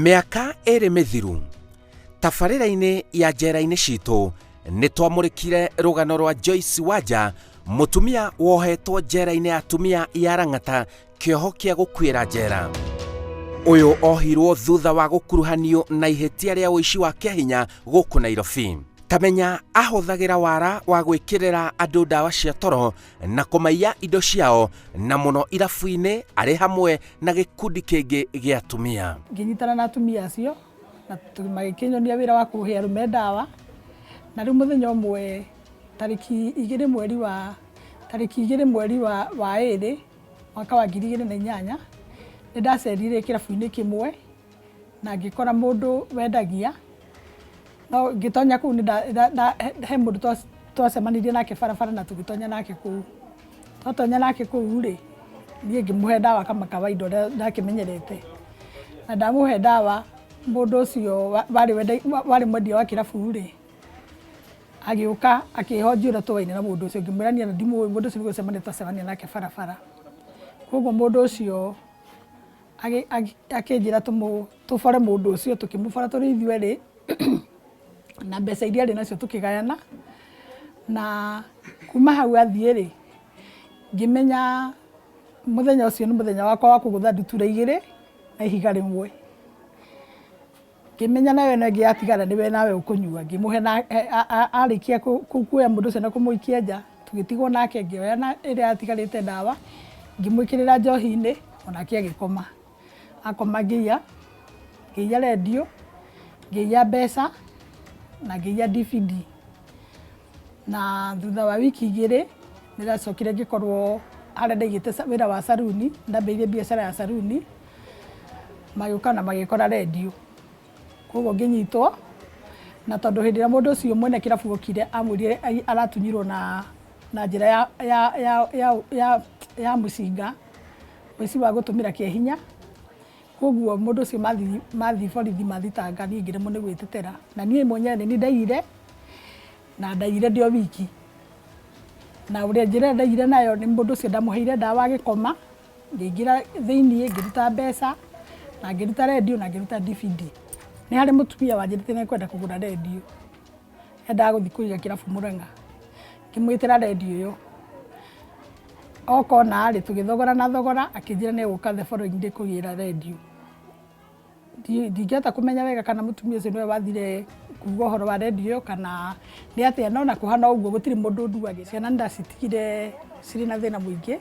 Mĩaka ĩrĩ mĩthiru, tabarĩra-inĩ ya njera-inĩ citũ nĩ twamũrĩkire rũgano rwa Joyce Wanja, mũtumia wohetwo njera-inĩ ya atumia ya Lang'ata kĩoho kĩa gũkuĩra njera. Ũyũ ohirwo thutha wa gũkuruhanio na ihĩtia rĩa ũici wa kĩahinya gũkũ Nairobi. Tamenya ahũthagĩra wara wa gwĩkĩrĩra andũ ndawa cia toro na kũmaiya indo ciao na mũno irabu-inĩ arĩ hamwe na gĩkundi kĩngĩ gĩa atumia. Ngĩnyitana na atumia acio na magĩkĩnyonia wĩra wa kũhe arũme ndawa, na rĩu mũthenya ũmwe tarĩki igĩrĩ mweri wa tarĩki igĩrĩ mweri wa wa ĩrĩ mwaka wa 2008 nĩ ndacerire kĩrabu-inĩ kĩmwe na ngĩkora mũndũ wendagia. No ngĩtonya kũu nĩ he mũndũ twacemanirie nake barabara na tũgĩtonya nake kũu. Twatonya nake kũu rĩ, niĩ ngĩmũhe ndawa kama kawaida ũrĩa ndakĩmenyerete. Na ndamũhe ndawa mũndũ ũcio warĩ mwendia wa kĩrabu rĩ, agĩũka akĩhonjia ũrĩa tũaine na mũndũ ũcio. Ngĩmwĩra niĩ ona ndimũĩ mũndũ ũcio nĩ gũcemania twacemania nake barabara. Koguo mũndũ ũcio akĩnjĩra tũbore mũndũ ũcio, tũkĩmũbora tũrĩ ithuerĩ na mbeca iria arĩ nacio tũkĩgayana. Na kuma hau athiĩ rĩ, ngĩmenya mũthenya ũcio nĩ mũthenya wakwa wa kũgũtha ndutura igĩrĩ na ihiga rĩmwe. Ngĩmenya nayo ĩno ĩngĩ yatigara nĩwe nawe ũkũnyua. Ngĩmũhe na arĩkia kuoya mũndũ ũcio na kũmũikia nja, tũgĩtigwo nake ngĩoya na ĩrĩa yatigarĩte ndawa, ngĩmwĩkĩrĩra njohi-inĩ, onake agĩkoma. Akoma ngĩiya, ngĩiya rendio, ngĩiya mbeca na ngĩiya DVD. Na thutha wa wiki igĩrĩ, nĩ ndacokire ngĩkorwo harĩa ndaigĩte wĩra wa saruni, ndambĩrĩirie biacara ya saruni, magĩũka na magĩkora rendio. Koguo ngĩnyitwo, na tondũ hĩndĩ ĩrĩa mũndũ ũcio mwene kĩrabu okire amwĩrire aratunyirwo na na njĩra ya ya ya ya ya ya mũcinga, ũici wa gũtũmĩra kĩahinya. Koguo mũndũ ũcio mathiĩ mathiĩ borithi mathitanga niĩ ngĩremwo nĩ gwĩtetera. Na niĩ mwenyewe nĩ niĩ ndaiyire, na ndaiyire ndĩ o wiki. Na ũrĩa njĩra ĩrĩa ndaiyire nayo nĩ mũndũ ũcio ndamũheire ndawa agĩkoma, Ngĩingĩra thĩiniĩ ngĩruta mbeca na ngĩruta rendio na ngĩruta DVD. Nĩ harĩ mũtumia wanjĩrĩte nĩ ekwenda kũgũra rendio, endaga gũthiĩ kũiga kĩrabu Mũrang'a, ngĩmwĩtĩra rendio ĩyo. Oka ona rĩ, tũgĩthogorana thogora akĩnjĩra nĩ egũka the following day kũgĩra rendio. Ndingĩhota kũmenya wega kana mũtumia ũcio nĩwe wathire kuga ũhoro wa rendio ĩyo kana nĩ atĩa, no ona kũhana ũguo gũtirĩ mũndũ nduagĩra. Ciana nĩ ndacitigire cirĩ na thĩna mũingĩ,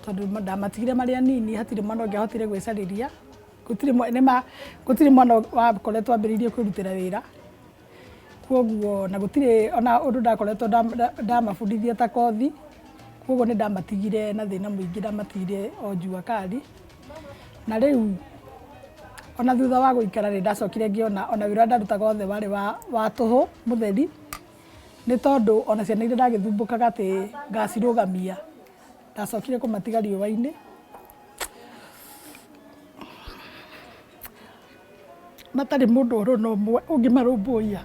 tondũ ndamatigire marĩ anini hatirĩ mwana ũngĩahotire gwĩcarĩria, gũtirĩ nĩma gũtirĩ mwana wakoretwo ambĩrĩirie kwĩrutĩra wĩra. Koguo na gũtirĩ ona ũndũ ndakoretwo ndamabundithia ta kothi, koguo nĩ ndamatigire na thĩna mũingĩ, ndamatigire o jua kali. Na rĩu ona thutha wa gũikara nĩ ndacokire ngĩona ona wĩra ũrĩa ndarutaga wothe warĩ wa tũhũ mũtheri, nĩ tondũ ona ciana iria ndagĩthumbũkaga atĩ ngacirũgamia, ndacokire kũmatiga riũa-inĩ. Matarĩ mũndũ ona ũmwe ũngĩmarũmbũiya.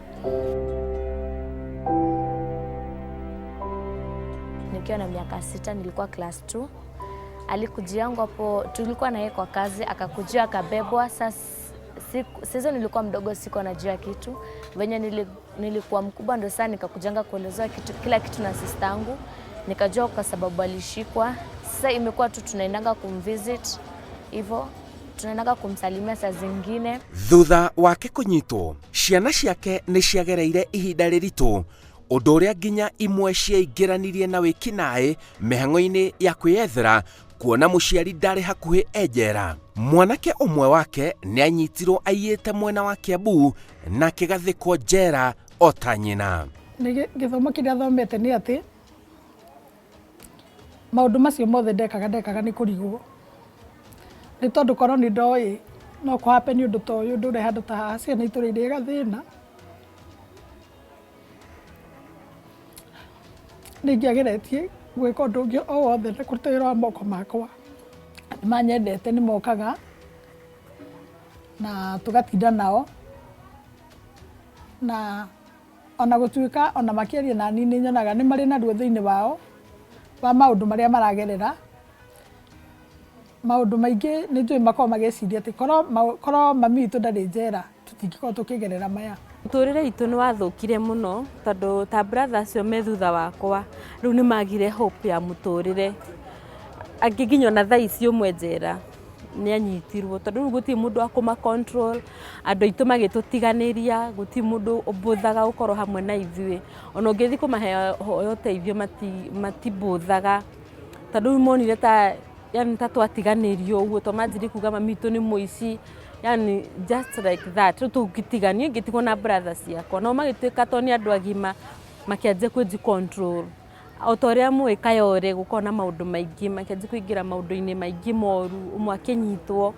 Nikiwa na miaka 6 nilikuwa class 2. Alikujia yangu hapo, tulikuwa na yeye kwa kazi, akakujia akabebwa. Sasa sizo nilikuwa mdogo, sikuwa najua kitu. Venye nilikuwa mkubwa ndo sasa nikakujanga kuelezewa kitu, kila kitu na sister yangu, nikajua kwa sababu alishikwa. Sasa imekuwa tu tunaendanga kumvisit hivyo, tunaendaga kumsalimia saa zingine. Thutha wake kũnyitwo, ciana ciake nĩ ciagereire ihinda rĩritũ, ũndũ ũrĩa nginya imwe cieingĩranirie na wĩkinaĩ mĩhang'o-inĩ ya kwĩyethera kuona mũciari ndarĩ hakuhĩ e njera. Mwanake ũmwe wake nĩ anyitirwo aiyĩte mwena wa Kiambu na akĩgathĩkwo njera o ta nyina. Nĩ gĩthomo kĩrĩa thomete nĩ atĩ Maũndũ macio mothe ndekaga ndekaga nĩ kũrigwo. Nĩ tondũ korwo nĩ ndoĩ no kũ happen ũndũ ta ũyũ ndũre handũ ta haha ciana itũre irĩ gathĩna, nĩ ingĩageretie gwĩka ũndũ ũngĩ o wothe na kũruta wĩra wa moko makwa. Nĩ manyendete nĩ mokaga na tũgatinda nao na Ona gũtuĩka ona makĩaria nani nĩ nyonaga nĩ marĩ na ruo thĩinĩ wao wa maũndũ marĩa maragerera. Maũndũ maingĩ nĩ njũĩ makoragwo magĩciria atĩ korwo mami witũ ndarĩ njera, tũtingĩkorwo tũkĩgerera maya. Mũtũrĩre witũ nĩ wathũkire mũno tondũ ta brother acio me thutha wakwa rĩu nĩ magire hope ya mũtũrĩre. Angĩ nginya ona thaa ici ũmwe njera nĩ anyitirwo tondũ rĩu gũtirĩ mũndũ wa kũma control, andũ aitũ magĩtũtiganĩria, gũtirĩ mũndũ ũbũthaga gũkorwo hamwe na ithuĩ. Ona ũngĩthiĩ kũmahe ũteithio matibũthaga tondũ rĩu monire ta yani ta twatiganĩrio ũguo, twamanjirie kuga mami witũ nĩ mũici, yani just like that. Rĩu tũngĩtiga, niĩ ngĩtigwo na brother ciakwa, nao magĩtuĩka tondũ nĩ andũ agima makĩanjia kwĩji control. O ta ũrĩa mũĩ Kayole gũkoragwo na maũndũ maingĩ, makĩanjia kũingĩra maũndũ-inĩ maingĩ moru, ũmwe akĩnyitwo,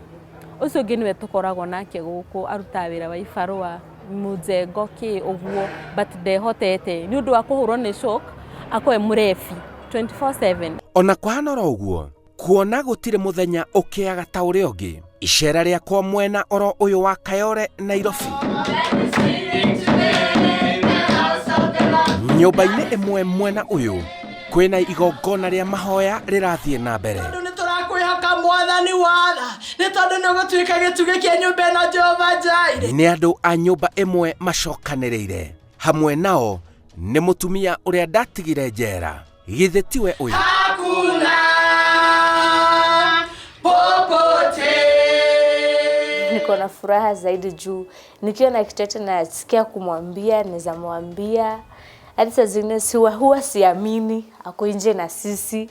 ũcio ũngĩ nĩwe tũkoragwo nake gũkũ, arutaga wĩra wa ibarũa, mũjengo kĩ ũguo, but ndehotete nĩ ũndũ wa kũhũrwo nĩ shock, akorwo e mũrebi 24/7. Ona kũhana oro ũguo, kuona gũtirĩ mũthenya ũkĩaga ta ũrĩa ũngĩ, icera rĩakwa mwena oro ũyũ wa Kayole, Nairobi, nyũmba-inĩ ĩmwe mwena ũyũ kwĩna igongona rĩa mahoya rĩrathiĩ na mbere. Tondũ nĩ tũrakwĩhoka Mwathani watha, nĩ tondũ nĩ ũgũtuĩka gĩtugĩ kĩa nyũmba ĩno Jehova Jireh. Nĩ andũ a nyũmba ĩmwe macokanĩrĩire, hamwe nao nĩ mũtumia ũrĩa ndatigire njera. Githĩ tiwe ũyũ? Hakuna popote. Niko na furaha zaidi juu nikiona kitu yote nasikia kumwambia, naweza mwambia. Hadi saa zingine huwa siamini ako nje na sisi,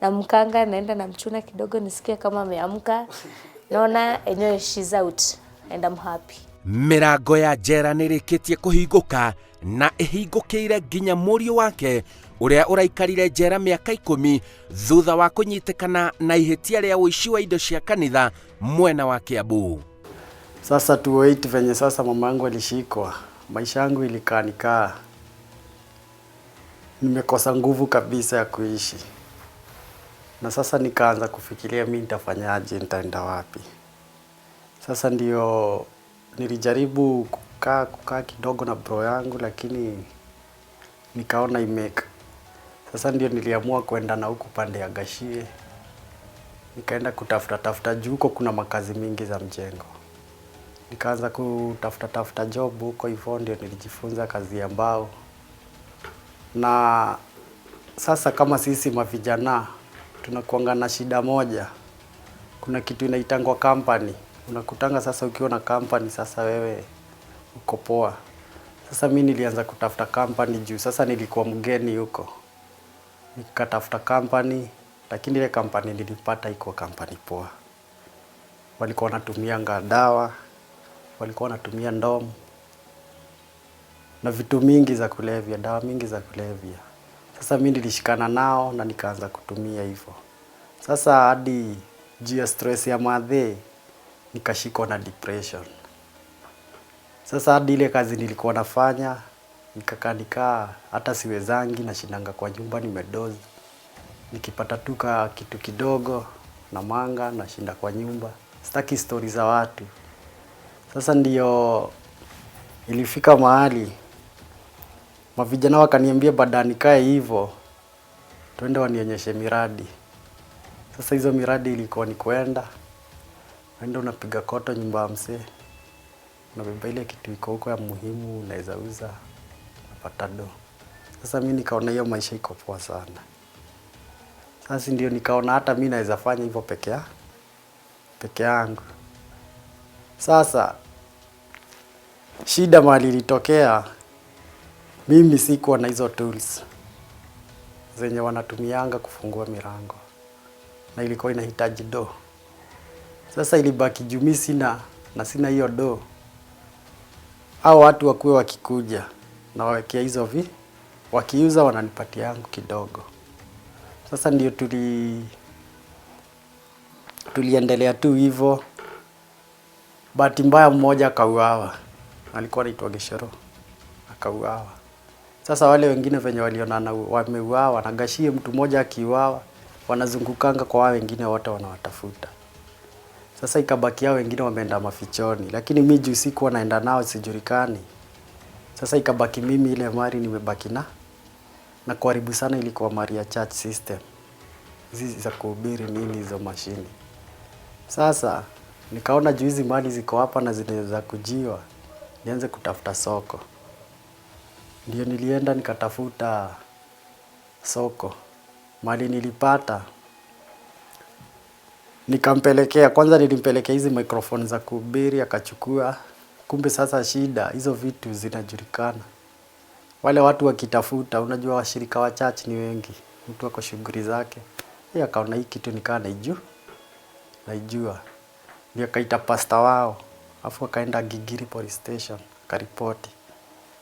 na mkanga naenda namchuna kidogo nisikie kama ameamka, naona enyewe she's out and I'm happy. Mĩrango ya njera nĩ ĩrĩkĩtie kũhingũka na ĩhingũkĩire nginya mũriũ wake ũrĩa ũraikarire njera mĩaka 10 thutha wa kũnyitĩkana na ihĩtia rĩa ũici wa indo cia kanitha mwena wa Kiambu. Sasa 2008 venye sasa mama yangu alishikwa, maisha yangu ilikaa nikaa nimekosa nguvu kabisa ya kuishi. Na sasa nikaanza kufikiria mi nitafanyaje, nitaenda wapi. Sasa ndio nilijaribu kukaa kidogo na bro yangu, lakini nikaona imake. Sasa ndio niliamua kwenda na huku pande ya Gachie. Nikaenda kutafuta tafuta juu huko kuna makazi mingi za mjengo. Nikaanza kutafuta tafuta job huko hivyo, ndio nilijifunza kazi ya mbao. Na sasa kama sisi mavijana tunakuanga na shida moja. Kuna kitu inaitangwa company. Unakutanga sasa ukiwa na company, sasa wewe uko poa. Sasa mi nilianza kutafuta company juu sasa nilikuwa mgeni huko. Nikatafuta company, lakini ile company nilipata iko company poa. Walikuwa wanatumianga dawa, walikuwa wanatumia ndomu na vitu mingi za kulevya, dawa mingi za kulevya. Sasa mi nilishikana nao na nikaanza kutumia hivyo. Sasa hadi juu ya stress ya madhe nikashikwa na depression. Sasa hadi ile kazi nilikuwa nafanya nikakaa nikaa hata siwezangi, nashindanga kwa nyumba nimedozi. Nikipata tu ka kitu kidogo na manga nashinda kwa nyumba. Sitaki stori za watu. Sasa ndio ilifika mahali mavijana wakaniambia baada nikae hivyo twende wanionyeshe miradi. Sasa hizo miradi ilikuwa ni kwenda unaenda unapiga koto nyumba ya msee, unabeba ile kitu iko huko ya muhimu, unaweza uza, unapata do. Sasa mi nikaona hiyo maisha iko poa sana. Sasa ndio nikaona hata mi naweza fanya hivyo peke yangu. Sasa shida mahali ilitokea, mimi sikuwa na hizo tools zenye wanatumianga kufungua milango, na ilikuwa inahitaji do. Sasa ilibaki juu mi sina na sina hiyo do, hao watu wakuwe wakikuja na wawekea hizo wakiuza wananipatia yangu kidogo. Sasa ndio tuliendelea tu hivyo. Bahati mbaya mmoja akauawa, alikuwa anaitwa Geshero, akauawa. Sasa wale wengine venye waliona wameuawa, na Gachie mtu mmoja akiuawa, wanazungukanga kwa wao wengine wote wanawatafuta. Sasa ikabaki hao wengine wameenda mafichoni, lakini mi juu sikuwa naenda nao sijulikani. Sasa ikabaki mimi ile mali nimebaki na kuharibu sana ilikuwa mali ya church system. Hizi za kuhubiri nini hizo mashini. Sasa nikaona juu hizi mali ziko hapa na zinaweza kujiwa, nianze kutafuta soko. Ndio nilienda nikatafuta soko, mali nilipata nikampelekea. Kwanza nilimpelekea hizi microphone za kuhubiri, akachukua. Kumbe sasa shida hizo vitu zinajulikana, wale watu wakitafuta, unajua washirika wa church ni wengi, mtu ako shughuli zake. Yeye akaona hii kitu nikaa naijua, naijua, ndio akaita pasta wao, afu akaenda Gigiri police station akaripoti.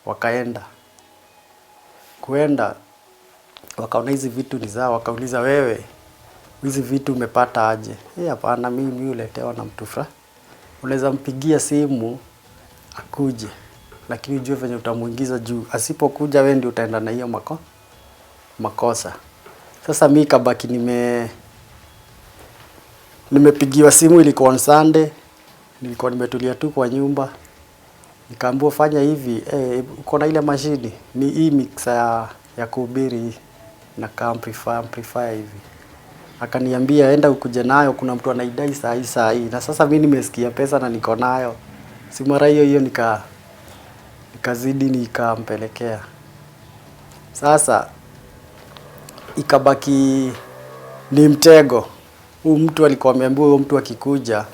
Wakaenda kuenda wakaona hizi vitu ni zao, wakauliza wewe, hizi vitu umepata aje? Eh, hapana, mimi huletewa na mtu fulani. Unaweza mpigia simu akuje, lakini ujue venye utamuingiza juu, asipokuja wewe ndio utaenda na hiyo makosa. Sasa mi kabaki nimepigiwa simu, ilikuwa on Sunday, nilikuwa nimetulia tu kwa nyumba, nikaambiwa fanya hivi eh, uko na ile mashini ni hii mixer ya kuhubiri na ka amplifier hivi. Akaniambia enda ukuje nayo, kuna mtu anaidai saa hii saa hii, na sasa mi nimesikia pesa na niko nayo. Si mara hiyo hiyo nikazidi nikampelekea. Sasa ikabaki ni mtego. Huu mtu alikuwa ameambiwa huyo mtu akikuja,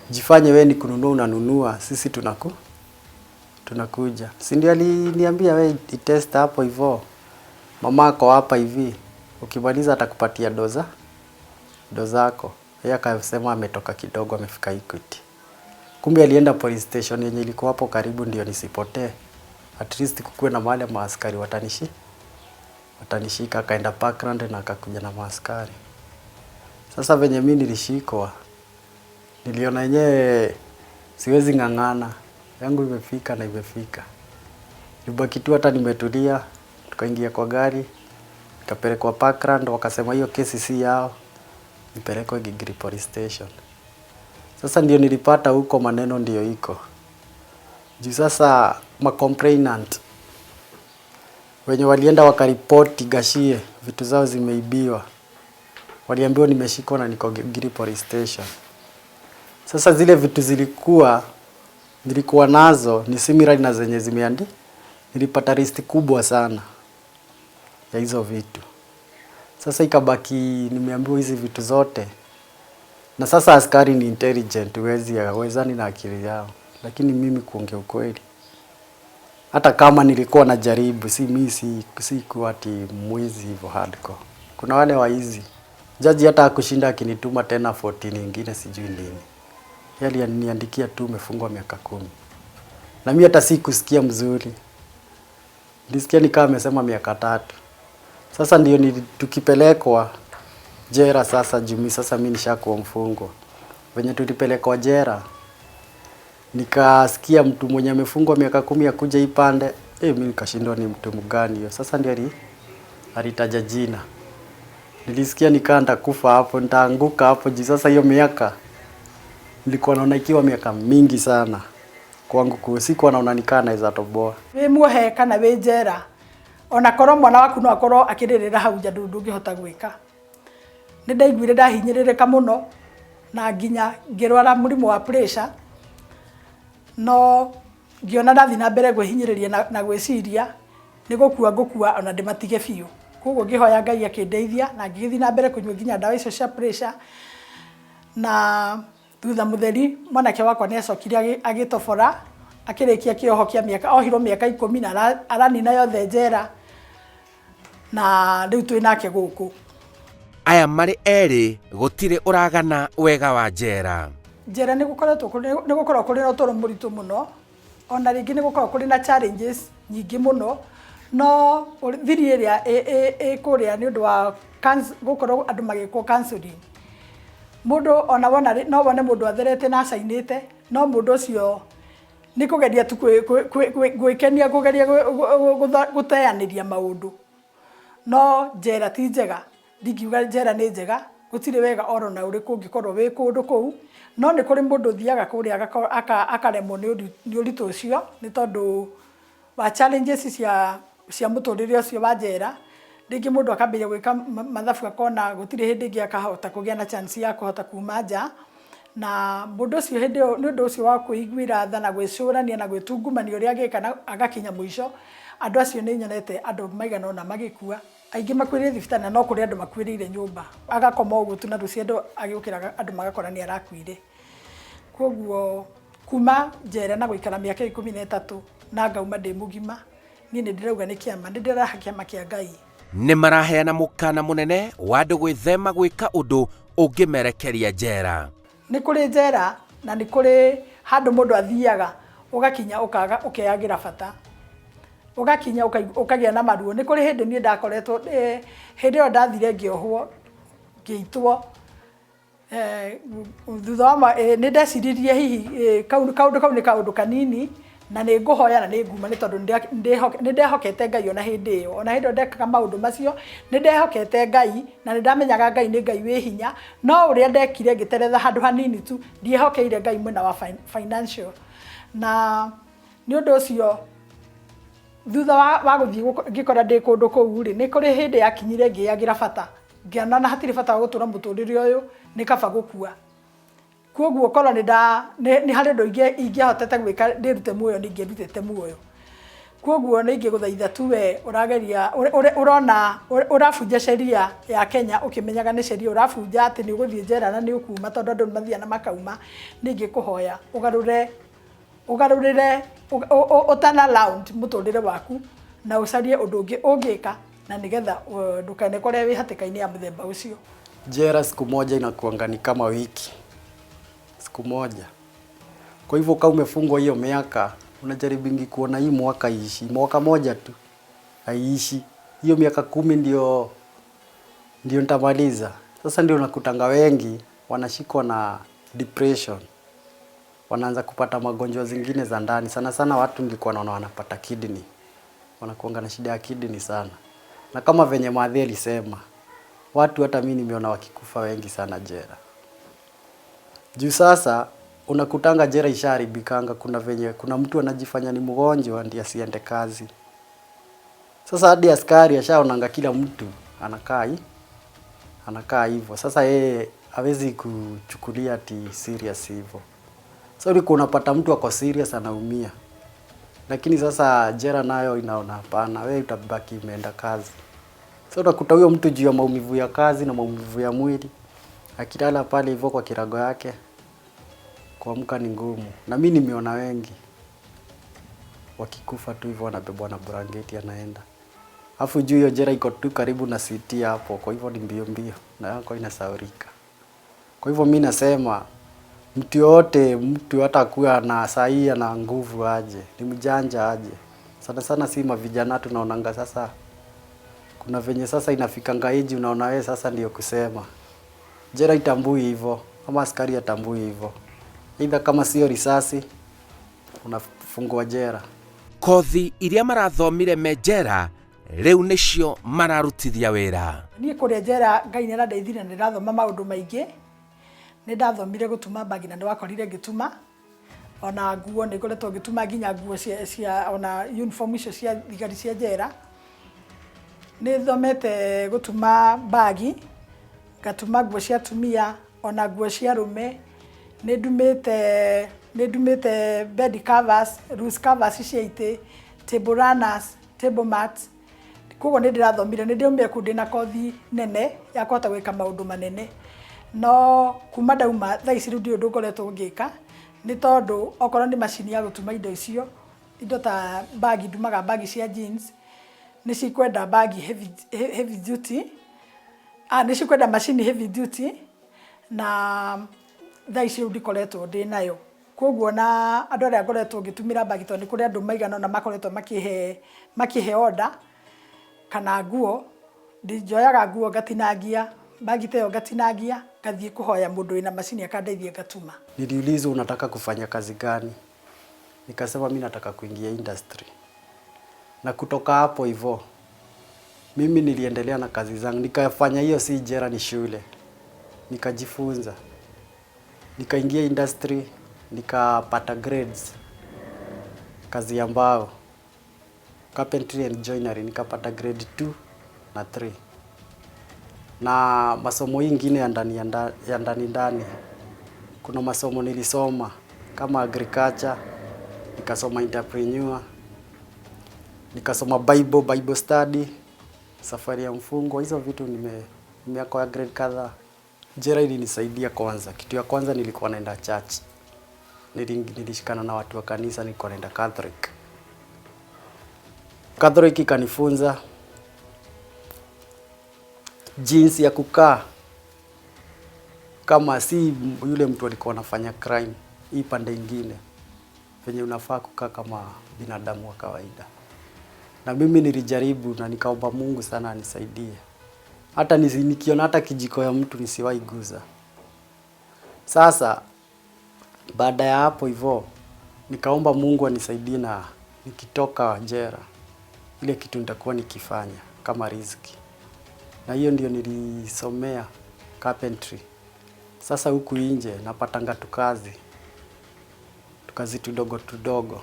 jifanye we ni kununua unanunua, sisi tunakuja. Si ndio aliniambia we itest hapo hivyo, mamako hapa hivi, ukimaliza atakupatia do zako. Yeye akasema ametoka kidogo, amefika Equity. Kumbe alienda police station yenye ilikuwa hapo karibu, ndio nisipotee, at least kukuwe na mahali maaskari watanishika. Akaenda Parkland na akakuja na maaskari. Sasa venye mi nilishikwa, niliona yenyewe siwezi ng'ang'ana, yangu imefika na imefika. Nibaki tu hata nimetulia, tukaingia kwa gari, nikapelekwa Parkland, wakasema hiyo kesi si yao, nipelekwe Gigiri police station. Sasa ndio nilipata huko maneno ndio iko juu. Sasa ma complainant wenye walienda wakaripoti Gachie vitu zao zimeibiwa, waliambiwa nimeshikwa na niko Gigiri police station. Sasa zile vitu zilikuwa nilikuwa nazo ni similar na zenye nilipata list kubwa sana ya hizo vitu. Sasa ikabaki nimeambiwa hizi vitu zote, na sasa askari ni intelligent, huwezi wezani na akili yao, lakini mimi kuongea ukweli, hata kama nilikuwa najaribu, si mi si kuwa ati mwizi hivyo hardcore. Kuna wale waizi, jaji hata akushinda akinituma tena 14 nyingine sijui nini, yeye aliniandikia tu umefungwa miaka 10, na mi hata sikusikia mzuri, nilisikia ni kama amesema miaka 3. Sasa ndio tukipelekwa jera sasa, jumi sasa mi nishakuwa mfungwa. Venye tulipelekwa jera, nikasikia mtu mwenye amefungwa miaka 10 akuja hii pande, mi nikashindwa ni mtu mgani hiyo. Sasa ndio alitaja jina, nilisikia nikaa nitakufa hapo, nitaanguka hapo juu. Sasa hiyo miaka nilikuwa naona ikiwa miaka mingi sana kwangu, sikuwa naona nikaa naweza toboa. Wĩ muohe kana wĩ njera, ona korwo mwana waku no akorwo akĩrĩrĩra hau nja, ndũngĩhota gwĩka. Nĩ ndaiguire ndahinyĩrĩrĩka mũno na nginya ngĩrwara mũrimũ wa pressure, no ngĩona ndathiĩ na mbere kwĩhinyĩrĩria na gwĩciria nĩ gũkua ngũkua ona ndĩmatige biũ. Koguo ngĩhoya Ngai akĩndeithia na ngĩgĩthiĩ na mbere kũnyua nginya ndawa icio cia pressure, na thutha mũtheri mwanake wakwa nĩ acokire agĩtobora, akĩrĩkia kĩoho kĩa mĩaka, ohirwo mĩaka 10 na aranina yothe njera, na rĩu twĩ nake gũkũ. Aya marĩ erĩ gũtirĩ ũragana wega wa njera. Njera nĩ gũkoretwo nĩ gũkoragwo kũrĩ na ũtũro mũritũ mũno, ona rĩngĩ nĩ gũkoragwo kũrĩ na challenges nyingĩ mũno, no thiri ĩrĩa ĩ kũrĩa nĩ ũndũ wa gũkorwo andũ magĩkwo counseling. Mũndũ ona wona no wone mũndũ atherete na acainĩte, no mũndũ ũcio nĩ kũgeria tu gwĩkenia, kũgeria gũteanĩria maũndũ. No njera ti njega, ndingiuga njera nĩ njega, gũtirĩ wega oro na ũrĩkũ ũngĩkorwo wĩ kũndũ kũu, no nĩ kũrĩ mũndũ ũthiaga kũrĩa akaremwo nĩ ũritũ ũcio nĩ tondũ wa challenges cia mũtũrĩre ũcio wa njera. Rĩngĩ mũndũ akambĩrĩria gwĩka mathabu akona gũtirĩ hĩndĩ ĩngĩ akahota kũgĩa na chance ya kũhota kuma nja, Na mũndũ ũcio hĩndĩ ĩyo nĩ ũndũ ũcio wa kwĩiguĩra tha na gwĩcũrania na gwĩtungumania ũrĩa angĩka na agakinya mũico, andũ acio nĩ nyonete andũ maigana ũna magĩkua. Aingĩ makuĩrĩire thibitarĩ na no kũrĩ andũ makuĩrĩire nyũmba. Agakoma ũguo tu na rũciũ andũ agĩũkĩra andũ magakora nĩ arakuire. Koguo kuma njera na gũikara mĩaka 13 na ngauma ndĩ mũgima, niĩ nĩ ndĩrauga nĩ kĩama, nĩ ndĩraha kĩama kĩa Ngai. Nĩ maraheana mũkana mũnene wa andũ gwĩthema gwĩka ũndũ ũngĩmerekeria njera. Nĩ kũrĩ njera na nĩ kũrĩ handũ mũndũ athiaga ũgakinya ũkaga ũkeyagĩra bata, ũgakinya ũkagĩa na maruo. Nĩ kũrĩ hĩndĩ niĩ ndakoretwo hĩndĩ ĩyo ndathire ngĩohwo ngĩitwo, thutha wa nĩ ndeciririe hihi kaũndũ kau nĩ kaũndũ kanini na nĩ ngũhoya na nĩ nguma, nĩ tondũ nĩ ndehokete Ngai ona hĩndĩ ĩyo. Ona hĩndĩ ĩyo ndekaga maũndũ macio nĩ ndehokete Ngai na nĩ ndamenyaga Ngai nĩ Ngai wĩ hinya, no ũrĩa ndekire ngĩteretha handũ hanini tu ndiehokeire Ngai mwena wa financial. Na nĩ ũndũ ũcio thutha wa gũthiĩ ngĩkora ndĩ kũndũ kũu rĩ, nĩ kũrĩ hĩndĩ yakinyire ngĩyagĩra bata, ngĩona na hatirĩ bata wa gũtũra mũtũrĩre ũyũ, nĩ kaba gũkua. Koguo korwo nĩ harĩ ũndũ ingĩahotete gwĩka ndĩrute muoyo, nĩ ingĩerutĩte muoyo. Koguo nĩ ingĩgũthaitha tu we ũrageria, ũrona ũrabunja sheria ya Kenya ũkĩmenyaga nĩ sheria ũrabunja atĩ nĩ ũgũthiĩ njera na nĩ ũkuma, tondũ andũ nĩ mathiaga na makauma. Nĩ ingĩkũhoya ũgarũre, ũgarũrĩre, ũtana round mũtũrĩre waku na ũcarie ũndũ ũngĩ ũngĩka na nĩgetha ndũkanekore wĩ hatĩka-inĩ ya mũthemba ũcio. Jera siku moja inakuanga ni kama wiki, siku moja. Kwa hivyo kama umefungwa hiyo miaka, unajaribingi kuona hii mwaka iishi, mwaka moja tu haiishi. Hiyo miaka 10 ndio nitamaliza. Sasa ndio unakutanga wengi wanashikwa na depression, wanaanza kupata magonjwa zingine za ndani. Sana sana watu nilikuwa naona wanapata kidney, wanakuanga na shida ya kidney sana. Na kama venye Mathe alisema, watu hata mimi nimeona wakikufa wengi sana jera. Juu sasa unakutanga jera ishaharibikanga, kuna venye kuna mtu anajifanya ni mgonjwa ndiye asiende kazi. Sasa hadi askari ashaonanga kila mtu anakaa hivyo. Sasa yeye hawezi kuchukulia ati serious hivyo. So ulikuwa unapata mtu ako serious anaumia. Lakini sasa jera nayo inaona hapana, wewe utabaki umeenda kazi. So utakuta huyo mtu juu ya maumivu ya kazi na maumivu ya mwili, akilala pale hivyo kwa kirago yake, kuamka ni ngumu. Na mimi nimeona wengi wakikufa tu hivyo, wanabebwa na blanketi anaenda. Alafu juu hiyo jera iko tu karibu na city hapo, kwa hivyo ni mbio mbio na yako inasaurika. Kwa hivyo mimi nasema mtu yote, mtu hata kuwa na sahi na nguvu aje, ni mjanja aje. Sana sana si mavijana tunaonanga sasa, kuna venye sasa inafikanga age unaona wewe sasa ndio kusema. Jera itambui hivyo, ama askari atambui hivyo. Either kama sio risasi unafungwa jera. Kothi iria marathomire me jera riu nicio mararutithia wira. Niĩ kũrĩa njera Ngai nĩ arandeithirie na ndĩrathoma maũndũ maingĩ. Nĩ ndathomire gũtuma mbagi na nĩwakorire ngĩtuma. Ona nguo nĩ ngoretwo ngĩtuma nginya nguo cia ona uniform icio cia thigari cia njera. Nĩ thomete gũtuma mbagi, ngatuma nguo cia atumia ona nguo cia arũme. Nĩ ndumĩte bed covers, loose covers cia itĩ, table runners, table mats. Koguo nĩ ndĩrathomire, nĩ ndĩraumire kũu ndĩna kothi nene ya kũhota gwĩka maũndũ manene. No kuma ndauma thaa ici rĩu ndirĩ ũndũ ngoretwo ngĩka, nĩ tondũ okorwo nĩ macini ya gũtuma indo icio, indo ta mbagi, ndumaga mbagi cia jeans, nĩ cikwenda mbagi heavy duty, nĩ cikwenda macini heavy duty, na thaa ici rĩu ndikoretwo ndĩ nayo. Koguo na andũ arĩa ngoretwo ngĩtumĩra mbagi, tondũ nĩ kũrĩ andũ maigana ũna makoretwo makĩhe order kana nguo, njoyaga nguo ngatinangia, mbagi ta ĩyo ngatinangia, ngathiĩ kũhoya mũndũ wĩna macini akandeithia ngatuma. Niliulizwa unataka kufanya kazi gani? Nikasema mimi nataka kuingia industry. Na kutoka hapo hivyo mimi niliendelea na kazi zangu, nikafanya hiyo si jera ni shule. Nikajifunza. Nikaingia industry, nikapata grades. Kazi ya mbao, carpentry and joinery, nikapata grade 2 na 3. Na masomo ingine ya ndani ya ndani ndani. Kuna masomo nilisoma kama agriculture, nikasoma entrepreneur, nikasoma Bible, Bible study, safari ya mfungo. Hizo vitu nimeacquire grade kadhaa. Jela ilinisaidia kwanza. Kitu ya kwanza nilikuwa naenda church. Nilishikana na watu wa kanisa, nilikuwa naenda Catholic. Catholic ikanifunza jinsi ya kukaa kama si yule mtu alikuwa anafanya crime, hii pande ingine venye unafaa kukaa kama binadamu wa kawaida. Na mimi nilijaribu na nikaomba Mungu sana anisaidie, hata nikiona hata kijiko ya mtu nisiwahi guza. Sasa baada ya hapo hivyo nikaomba Mungu anisaidie na nikitoka jela ile kitu nitakuwa nikifanya kama riziki, na hiyo ndio nilisomea carpentry. Sasa huku nje napatanga tukazi tudogo tudogo,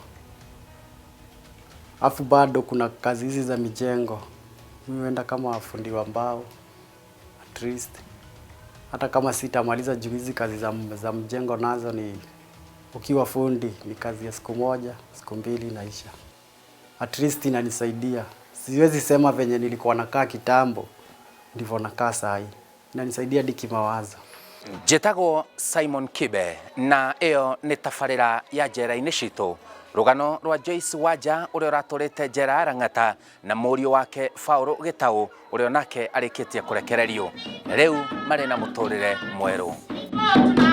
afu bado kuna kazi hizi za mijengo. Mimi huenda kama fundi wa mbao at least, hata kama sitamaliza juu hizi kazi za mjengo nazo ni ukiwa fundi ni kazi ya siku moja siku 2 inaisha. At least inanisaidia. Siwezi sema venye nilikuwa nakaa kitambo ndivyo nakaa saa hii. Inanisaidia hadi kimawazo. Njĩtagwo Simon Kibe na ĩyo nĩ tabarĩra ya njera-inĩ citũ, rũgano rwa Joyce Wanja ũrĩa ũratũrĩte njera ya Lang'ata na mũriũ wake Paul Gĩtaũ ũrĩa onake arĩkĩtie kũrekererio na rĩu marĩ na mũtũrĩre mwerũ.